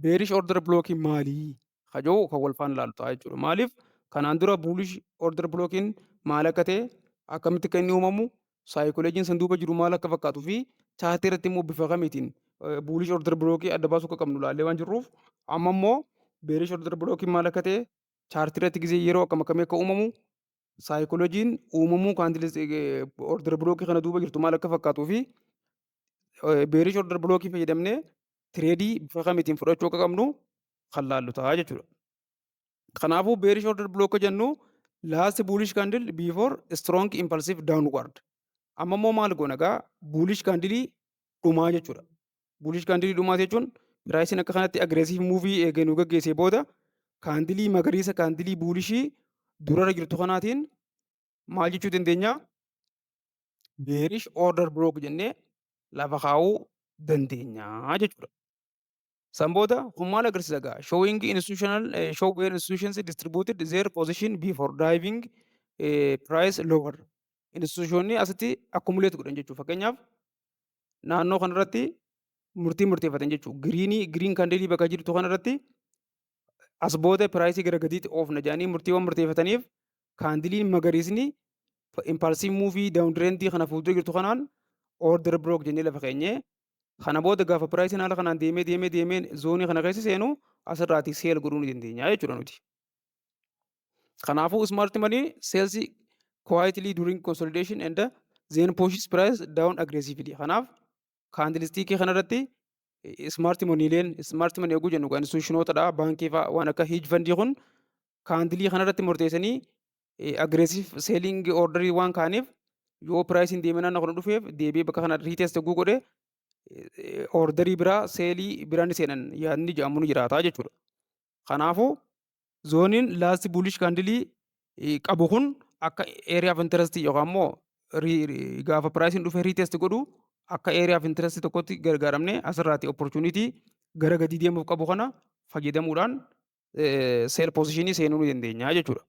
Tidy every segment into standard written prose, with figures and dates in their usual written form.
Bearish order blockiin maalii? Kajoo kan wal faana ilaallu ta'a jechuudha. Maaliif kanaan dura bullish order blockiin maal akka ta'e, akkamitti akka inni uumamu, saayikolojiin san duuba jiru maal akka fakkaatuu fi chartii irratti immoo bifa kamiitiin bullish order blockii adda baasuu akka qabnu ilaallee waan jirruuf, amma immoo bearish order blockiin maal akka ta'e, chartii irratti gisee yeroo akkam akkamii akka uumamu, saayikolojiin uumamuu candle order blockii kana duuba jirtu maal akka fakkaatuu fi bearish order blockii fayyadamnee tradeii bifa kamiitiin fudhachuu akka qabnu kan laallu ta'a jechuudha. Kanaafuu, bearish order block jennu last bullish candle before strong impulsive downward. Amma immoo maal goona gaa? Bullish candle dhumaa jechuudha. Bullish candle dhumaa jechuun priceiin akka kanatti aggressive move eegee nu gaggeessee booda candleii magariisa, candleii bullishii durarra jirtu kanaatiin maal jechuu dandeenya? Bearish order block jennee lafa kaa'uu dandeenya jechuudha. San booda kun maal agarsiisa gaa? Showing institutional show where institutions distributed their position before driving price lower. Institutionni asitti accumulate godhan jechuudha. Fakkeenyaaf, naannoo kanarratti murtii murteeffatan jechuudha. Greenii, green candleii bakka jirtu kanarratti as booda priceii gara gadiitti oofna jedhanii murtiiwwan murteeffataniif, candleiin magariisni impulsive moveii down trendii kana fuuldura jirtu kanaan order block jennee lafa keenyee, kana booda gaafa priceiin haala kanaan deemee deemee deemee zoneii kana keessa seenu asirraatii sell godhuu ni dandeenya jechuudha nuti. Kanaafuu, smart money sells quietly during consolidation and then pushes price down aggressively. Kanaaf, candlestickii kanarratti smart moneyleen, smart money yogguu jennu kan institutionootadha, baankii fa'aa, waan akka hedge fundii kun candleii kanarratti murteessanii aggressive selling orderii waan kaaniif, yoo priceiin deemee naannoo kana dhufeef deebi'ee bakka kana retest yogguu godhe orderii biraa, sellii biraa ni seenan yaadni jedhamu ni jiraata jechuudha. Kanaafuu, zoneiin last bullish candleii qabu kun akka area of interest yookaan immoo gaafa priceiin dhufee retest godhu akka area of interest tokkotti gargaaramne asirraati opportunity gara gadii deemuuf qabu kana fayyadamuudhaan sell positionii seenuu ni dandeenya jechuudha.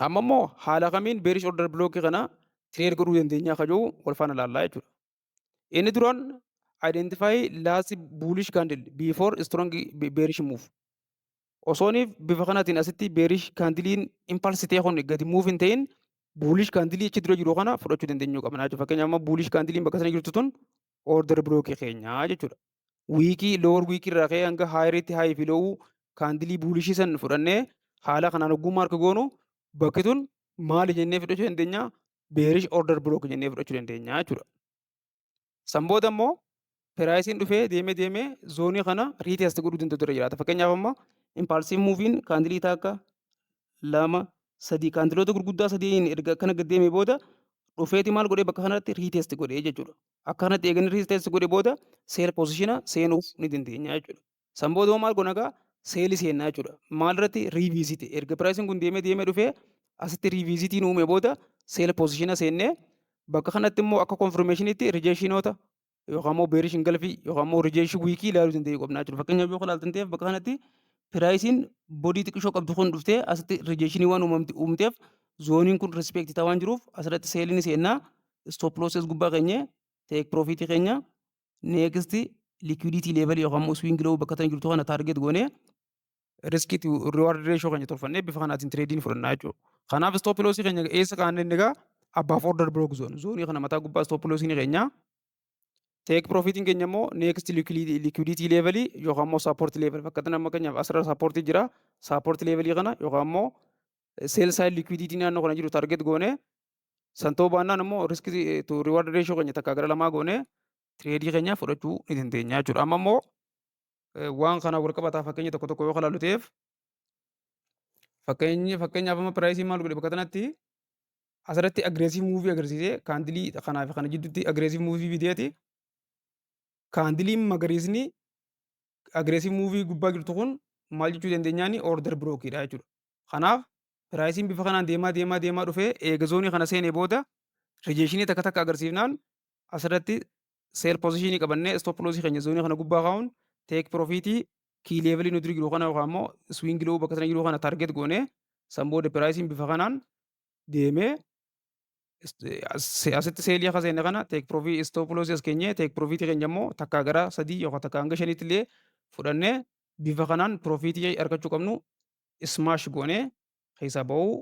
Amma immoo haala kamiin bearish order blockii kana trade godhuu dandeenya akka jiru wal faana ilaallaa jechuudha. Inni duraan identify last bullish candle before strong bearish move. Osooniif bifa kanaatiin asitti bearish candleiin impulse ta'e kun gadi move hin ta'in, bullish candleii achi dura jiru kana fudhachuu dandeenyuu qabna jechuudha. Fakkeenyaaf, amma bullish candleiin bakka sana jirtu tun order blockii keenya jechuudha. Wickii, lower wickii irraa ka'ee hanga higheritti high fi lowuu candleii bullishii san fudhannee haala kanaan hogguu mark goonu, bakki tun maali jennee fudhachuu dandeenya? Bearish order block jennee fudhachuu dandeenya jechuudha. San booda immoo priceiin dhufee deemee deemee zoneii kana retest godhuu danda'u dura jiraata. Fakkeenyaaf, amma impulsive moveiin candleii takka, lama, sadii, candleoota gurguddaa sadiin erga akkana gad deemee booda dhufeeti maal godhee? Bakka kanatti retest godhee jechuudha. Akka kanatti eeganii retest godhee booda sell positiona seenuuf ni dandeenya jechuudha. San booda maal goona egaa? Sellii seennaa jechuudha. Maal irratti? Revisit. Erga priceiin kun deemee deemee dhufee asitti revisitiin uume booda sell positiona seennee, bakka kanatti immoo akka confirmationitti rejectionoota yookaan immoo bearish engulfii yookaan immoo rejection wickii ilaaluu danda'uu qabna jechuudha. Fakkeenyaaf, yoo ilaaltan ta'eef, bakka kanatti priceiin bodyii xiqqishoo qabdu kun dhuftee asitti rejectionii waan uumteef, zoneiin kun respect ta'aa waan jiruuf asirratti selliin seennaa, stop losses gubbaa keenyee, take profitii keenya next liquidity level yookaan immoo swing low bakka tan jirtu kana target goonee, risk to reward ratio keenya tolfannee bifa kanaatiin tradeiin fudhannaa jechuudha. Kanaaf, stop lossii keenya eessa kaa'anne? Inni egaa above order block zone, zoneii kana mataa gubbaa stop lossiin keenya. Take profitiin keenya immoo next liquidity level yookaan immoo support level. Bakka kana amma keenyaaf asirra support jira. Support level kana yookaan immoo sell side liquidity naannoo kana jiru target goone, san ta'uu baannaan immoo risk to reward ratio keenya 1 gara 2 goone tradeii keenya fudhachuu ni dandeenya jechuudha. Amma immoo waan kana wal qabataa fakkeenya tokko tokko yoo ilaallu ta'eef, fakkeenyaaf amma priceii maal godhe? Bakka kanatti asirratti aggressive moveii agarsiisee, candleii kanaa fi kana jidduutti aggressive moveii fideeti, candleiin magariisni aggressive moveii gubbaa jirtu kun maal jechuu dandeenyaani? Order blockiidha jechuudha. Kanaaf, priceiin bifa kanaan deemaa deemaa deemaa dhufee eega zoneii kana seenee booda rejectionii takka takka agarsiifnaan, asirratti sell positionii qabannee, stop lossii keenya zoneii kana gubbaa kaa'uun, take profitii key levelii nuti jiru kana yookaan immoo swing low bakka sana jiru kana target goonee, san booda priceiin bifa kanaan deemee asitti sellii akka seenne kana take profit, stop lossii as keenyee, take profitii keenya immoo 1 gara 3 yookaan 1 hanga 5tti illee fudhannee bifa kanaan profitii argachuu qabnu smash goonee keessaa ba'uu.